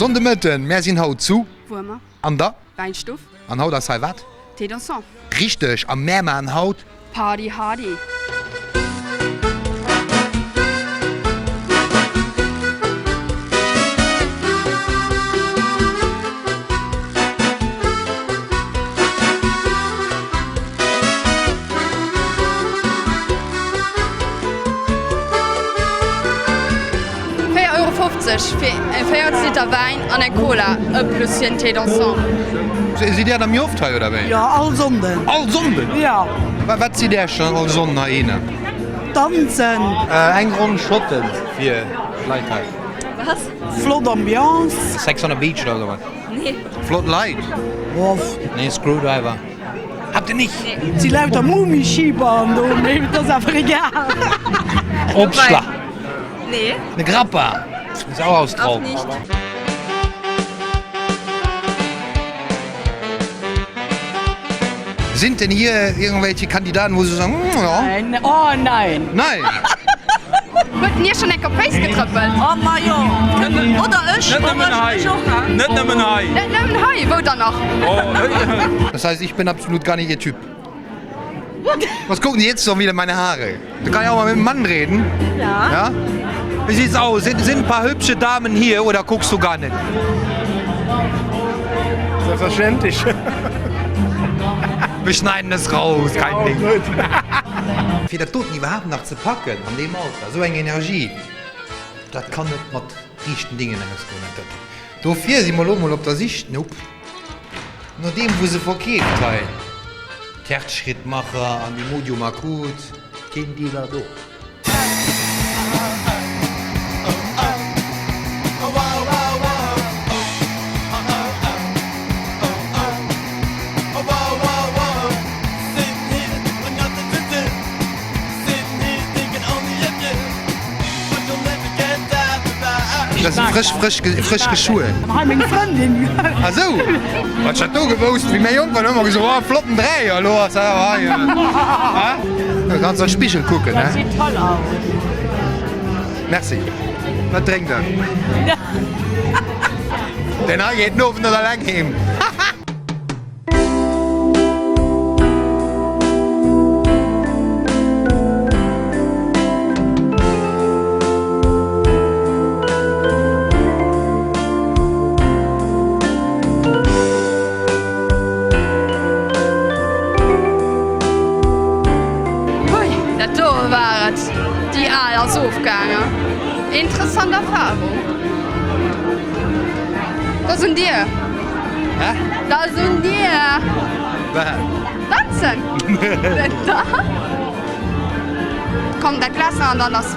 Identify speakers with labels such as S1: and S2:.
S1: Sonndemëtten, mär sinn haut zu.
S2: Wuermer.
S1: An der.
S2: Wäinstuff.
S1: An haut ass hei wat?
S2: Thé dansant.
S1: Richteg, a mär maachen haut.
S2: Party hardy. Euro 50 fir e 40 Liter Wäin an eng Cola, e plus fir en Thé dansant.
S1: Sidd Där da méi oft hei oder wéi?
S3: Jo, all Sonnden.
S1: All Sonnden?
S3: Jo.
S1: Wat sidd Där schon all Sonnden heihinner?
S3: Danzen.
S1: Eng Ronn Schotten fir d'Leit hei.
S2: Was?
S3: Flott Ambiance.
S1: Sex on the Beach oder sowas?
S2: Nee.
S1: Flott Leit?
S3: Bof.
S1: Nee, Screwdriver. Habt Dir nicht?
S3: Et si lauter Mumischieber an do, mee et ass awer egal.
S1: Opschlag.
S2: Nee.
S1: Ne Grappa. Ist auch aus Trauben.
S2: Auch nicht.
S1: Sind denn hier irgendwelche Kandidaten, wo Sie sagen, mm, ja.
S3: Nein, oh nein.
S1: Nein.
S2: Huet en Iech schonn eng Kéier op d'Féiss getrëppelt?
S3: Oh ma jo. Oder ech,
S4: Net nëmmen hei. Net nëmmen hei.
S2: Net nëmmen hei, wou dann nach?
S1: Das heißt, ich bin absolut gar nicht Ihr Typ. Was gucken Sie jetzt schon wieder meine Haare? Da kann ich auch mal mit dem Mann reden.
S3: Ja.
S1: Ja? Wie sieht's aus? Sind, sind ein paar hübsche Damen hier oder guckst du gar nicht?
S5: Selbstverständlich.
S1: Wir schneiden es raus, kein Ding. Fir dat doten iwwerhaapt nach ze packen an deem Alter, esou eng Energie, dat kann net mat riichten Dingen ausgoen. Dofir si mer elo mol op der Sich no deem wou se verkeeft hei, d'Herzschrittmacher an Imodium Akut, keen Dealer do. Dat si frësch, frësch, frësch geschuer.
S3: Hei meng Frëndin.
S1: Ah sou! Wann ech dat do gewousst, wéi mir jonk waren, hu mer gesot, oh flotten Dräier, elo ass dat awer hei. Ha? Du kanns an de Spigel kucken,
S3: Dat seet toll aus.
S1: Merci. Wat drénkt der? Deen hei geet den Owend net alleng heem.
S2: Hui, dat do war et. Déi al ass ofgaangen. Interessant Erfahrung. Dat ass un dir.
S1: Hä?
S2: Dat ass un dir.
S1: Wat?
S2: Danzen. Komm, dat Glas nach an dann ass.